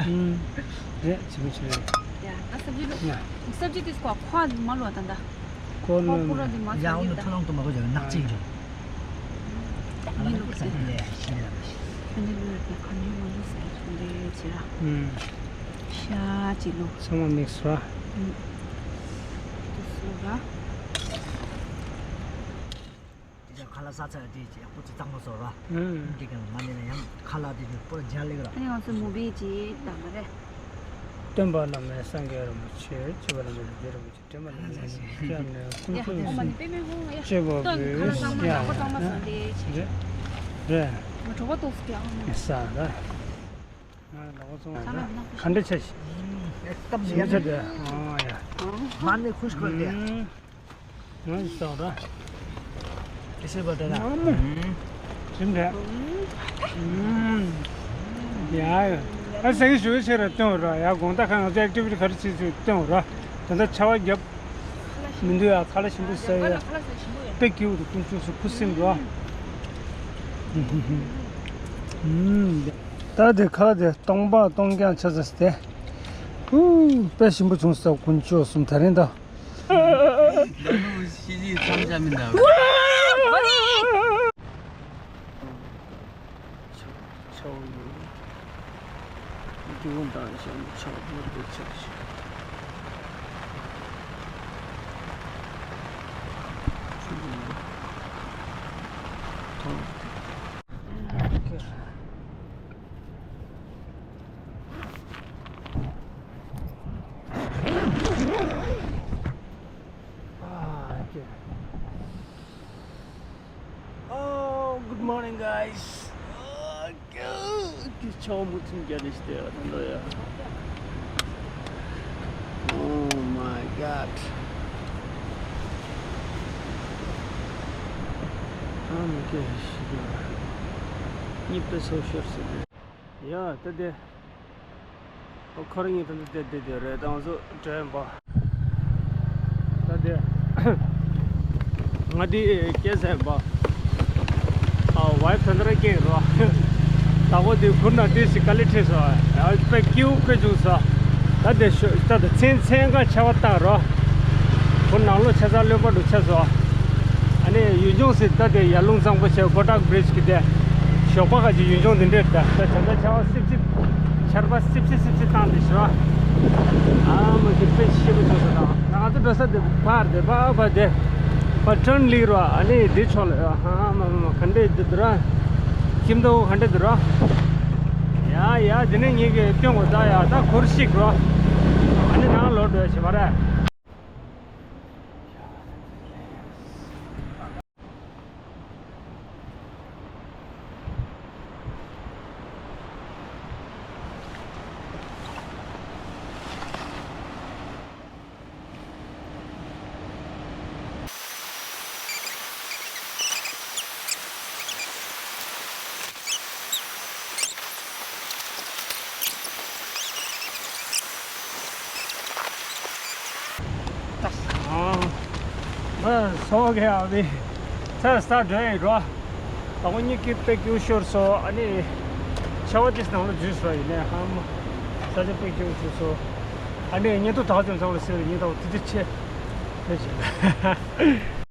རེད་ཆི་མི་ཆི་རེད། ཡ་ད་སབ་ཇི་ལོ། སབ་ཇི་དེ་སྐོར་ཁོ་མ་ལོ་ད་ད། ཁོ་ནི་ཡང་འོ་ནི་ཐོ་རངས་དུ་མ་གོ་ཅག་ནག་ཅིག་འཇོག་ཨ་ལ་ནི་ལུག་ས་ལས་ཤི་ལ་ཤི། ཁ་ནི་ལུག་ཡོད་པའི་ཁ་ནི་མ་ལུག་ས་ཁ་ནི་ལུག་ཅི་ར། ཤ་ཅི་ལུག་ཚང་མ་མིག་སི་ར། དུ་སུ་ར། དེ་ཅག་ཁ་ལག་ས་ཚ་དེ་ཅག་པོ་ཅི་གཙང་མ་བཟོ་ར། དེ་ག་མ་ནི་ན་ཡང་ཁ་ལག་དེ་ཅག་པོ་ལ་འཇལ་ལེ་ར། ཨ་ནི་ང་ཚོ་མུ་བི་ཅི་ད་མ་རེད། སྟོན་པ་བླ་མའི་སངས་རྒྱས་རིན་པོ་ཆེ། སྐྱེས་པ་བླ་མ་རིག་འཛིན་རིན་པོ་ཆེ། སྒྲོལ་མ་ལྷ་མཛེས་ཞེས་བྱ་ནས་ཀུན་མཁྱེན་གསུམ། སྐྱེ་བ་འོད་ཡ་ཡ། རེད་རེད། ས་ར། ང་ལ་བ་ཚོང་ར། ག་འདྲ་ཆ་ཞིག་ཞིམ་ཆ་དེ། ཨོ་ཡ། མ་ནི་ཁུ་ཤ་དེ། ང་ཡི་ས་ར། དེ་སེ་བ་དེ་ལ། ཞིམ་རེད། ཡ་ཡ། ཨ་ས་གི་ཞུ་ཤེས་ར་སྟོན་ར་ཡ། དགོང་དག་ཁ་ང་ཚོ་ཨེག་ཊི་བི་ཊི་ག་རེ་བྱེད་ཚུལ་སྟོན་ར། ད་ལྟ་ཆར་པ་བརྒྱབ་མི་འདུག་ཡ། ཁ་ལག་ཞིམ་པོ་ཟ་ཡ། དཔེ་སྐྱིད་པོ་འདུག་ཀུན་སྤྱོད་སུ་ཁུ་སིམ་འདུག་ཨ། ད་དེ་ཁ་དེ་སྟོང་པ་སྟོང་རྐྱང་ཆ་ཚ་སྟེ། ཧུ། དཔེ་ཞིམ་པོ་བྱུང་ས་ཀུན་སྤྱོད་གསུམ་ད་རིང་ད། ཤི་ཅི་མཚམས་ཆ་མི་འདའ། ཆའོ་ཡོད། རྒྱུ་དང་ཞང་ཆའོ་ཡོད་པའི་ཆ་ཞིག་ཐོང་། Oh, good morning, guys. ཀྱི་ཆའོ་མུ་ཐུམ་རྒྱ་རེ་ཞིག་དེ་ད་འདོ་ཡ། Oh my God. ཨ་མི་ཀེ་ཞིག་ཡ། གཉིད་པའི་སོ་ཤོར་སོང་། ཡ་ད་དེ། ཁོ་རང་གཉིས་ད་ལྟ་བསྡད་བསྡད་བསྡད་རེད། ད་ང་ཚོ་འགྲོ་ཡིན་པ། ད་དེ། ང་དེ་སྐྱེས་ས་ཡིན་པ། ཨ་ཝའི་ཕི་ད་ལྟ་རང་སྐྱེས་རོ། ད་གོ་དེ་གུར་ནང་དེ་ཞིག་དཀའ་ལས་འཕྲད་སོང་། ཨ་དཔེ་སྐྱིད་པོ་དཔེ་བྱུང་སོང་། ད་དེ་ཤོ་ད་དེ་མཚན་མཚན་གང་ཆར་པ་བཏང་རོ། གུར་ནང་ལོགས་ཆ་ཚང་རློན་པ་འདྲ་ཆགས་སོང་། ཨ་ནི་ཡུལ་ལྗོངས་སུ་ད་དེ་ཡར་ཀླུང་གཙང་པོ་བྱས་ཀོ་ཊག་བྷི་རིཇ་གི་དེ། ཞོགས་པ་ཁ་ཅིག་ཡུལ་ལྗོངས་འདི་འདྲས་ད་ད་ད་ད་ཆར་པ་སིབ་སིབ། ཆར་པ་སིབ་སིབ་སིབ་སིབ་བཏང་དེ་ཤོ། ཨ་མ་གི་དཔེ་ཞེ་པོ་ཆགས་སོང་ད། ང་ཚོ་འགྲོ་ས་དེ་ཕར་དེ་པ་པ་དེ། པ་ཊརན་ལི་རོ། ཨ་ནི་དེ་ཕྱོགས་ལ་ཨ་མ་མ་ག་འདྲས་དེ་དུ་ར། ཁྱིམ་དུ་ག་འདྲས་དུ་ར། ཡ་ཡ་དེ་ནས་ངེད་ཀྱི་སྟོན་གོ་ད་ཡ་ད་གུར་ཞིག་རོ། ཨ་ནི་ནང་ལོག་འགྲོ་ཡ་བྱེད་པ་རེད། ཨ། ཨ། སོ་གེ་ཨ་བི། ཚ་ས་འགྲོ་ཡི་རོ། ད་ཁོ་གཉིས་ཀྱི་དཔེ་སྐྱིད་ཤོར་སོང་། ཨ་ནི། ཤ་བ་དེ་ནང་ལ་འཛུལ་སོང་ཡིན་ནའི་ཧ་མ། ས་ཆ་པེ་ཅིང་འཛུལ་སོང་། ཨ་ནི་ཉེ་དུ་དག་ཅུང་ཚང་ལ་ཟེར་ཉེ་དུ་དེ་དེ་ཆེ། དེ་བྱས།